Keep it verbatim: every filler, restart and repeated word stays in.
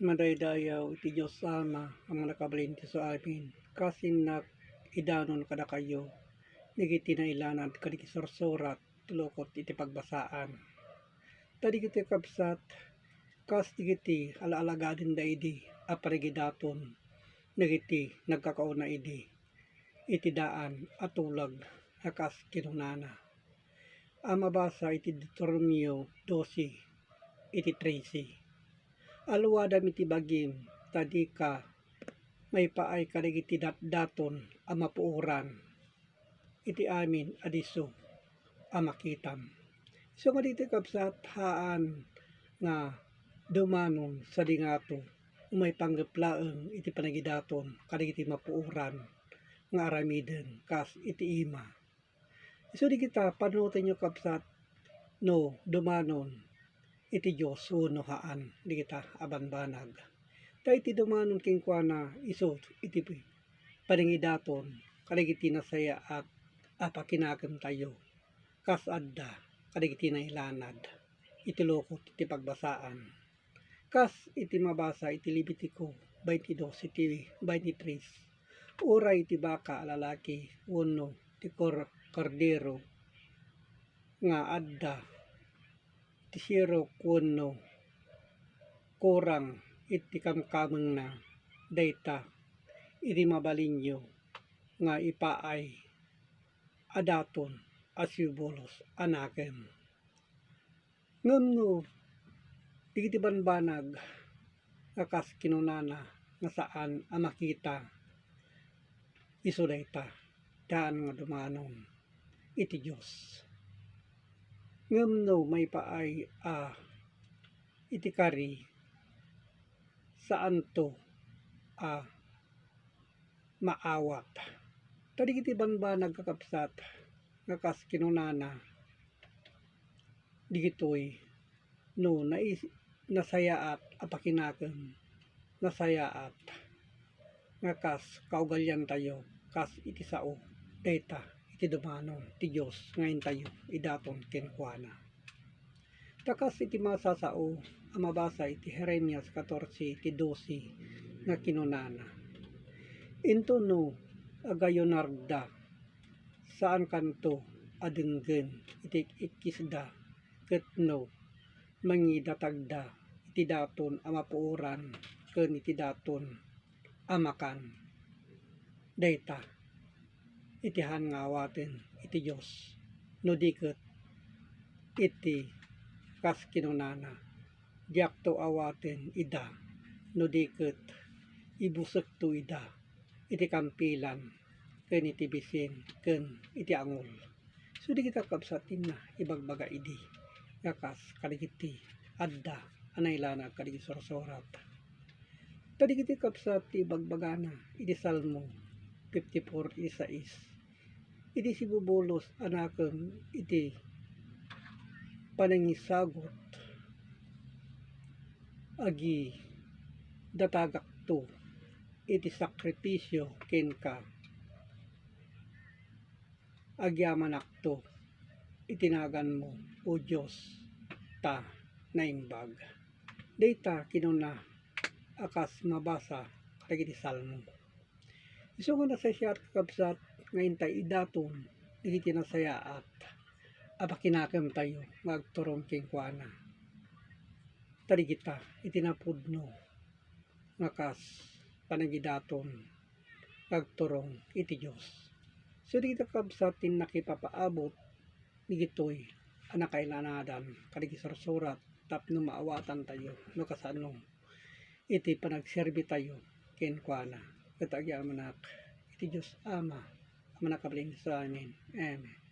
Madaydayaw iti Dios Ama a mannakabalin iti su amin, kas innak idanon kadakayo dagiti nailanad kadagiti sursurat ti lukot iti pagbasaan. Ta dagiti kabsat, kas dagiti ala-alagadenda idi a parigidaton dagiti nagkakauna idi, iti daan a tulag a kas kinunana a mabasa iti Deuteronomio dose iti trese. Aluadam iti bagim, ta dika maipaay kadagiti datdaton a mapuoran iti amin a disso a makitam. Isu nga dagiti kabsat, haan nga dumanon sadi ngato, umay panggep laeng iti panagidaton kadagiti mapuoran nga aramiden kas iti ima. Isu dagita, panunotenyo, kabsat, no dumanon iti Dios wenno haan dagita a banbanag. Ta iti dumanon kenkuana, isu iti panangidaton kadagiti nasayaat a pakinakemtayo, kas adda kadagiti nailanad iti lukot iti pagbasaan. Kas iti mabasa iti Levitico twenty-dos iti twenty-three, uray iti baka a lalaki wenno ti kor-, kordero nga adda ti sirok wenno kurang iti kamkamengna, dayta iti mabalinyo nga ipaay a daton a sibulos a nakem. Ngem no dagiti banbanag nga kas kinunana nga saan a makita, isu dayta, daan nga dumanon iti Dios. Ngem no maipaay a iti kari, saanto a maawat. Ta dagiti banbanag, kakabsat, nga kas kinunana, dagitoy no nais-, nasayaat a pakinakem, nasayaat nga kas kaugaliantayo, kas iti sao dayta iti dumanon ti Dios nga intayo idaton kenkuana. Ta kas iti masasao a mabasa iti Jeremias katorse iti dose nga kinunana, "Intono agayunarda, saankanto a denggen iti ikkisda, ket no mangidatagda iti daton a mapuoran ken iti daton a makan, dayta iti haan nga awaten iti Dios, no di ket iti kas kinunana, diakto awaten ida, no di ket ibusekto ida iti kampilan ken iti bisin ken iti angol." So, dagita, kabsat, ti ibagbaga idi nga kas kadagiti adda a nailanad kadagiti sursurat. Ta dagiti, kabsat, ti ibagbagana iti Salmo fifty-four iti sais, "Iti sibubulos a nakem iti panangisagut, agidatagakto iti sakrifisio kenka, agyamanakto iti naganmo, O Dios, ta naimbag." Dayta kinuna a kas mabasa kadagiti Salmo. Isu nga nasayaat, kakabsat, nga intay idaton dagiti nasayaat a pakinakemtayo nga agturong kenkuana. Ta dagita iti napudno nga kas panangidaton nga agturong iti Dios. So, dagita, kakabsat, ti nakipapaabut dagitoy a nakailanadan kadagiti sursurat tapno maawatantayo no kasano iti panagserbitayo kenkuana. Ket agyamanak iti Dios Ama a mannakabalin iti su amin. Amen.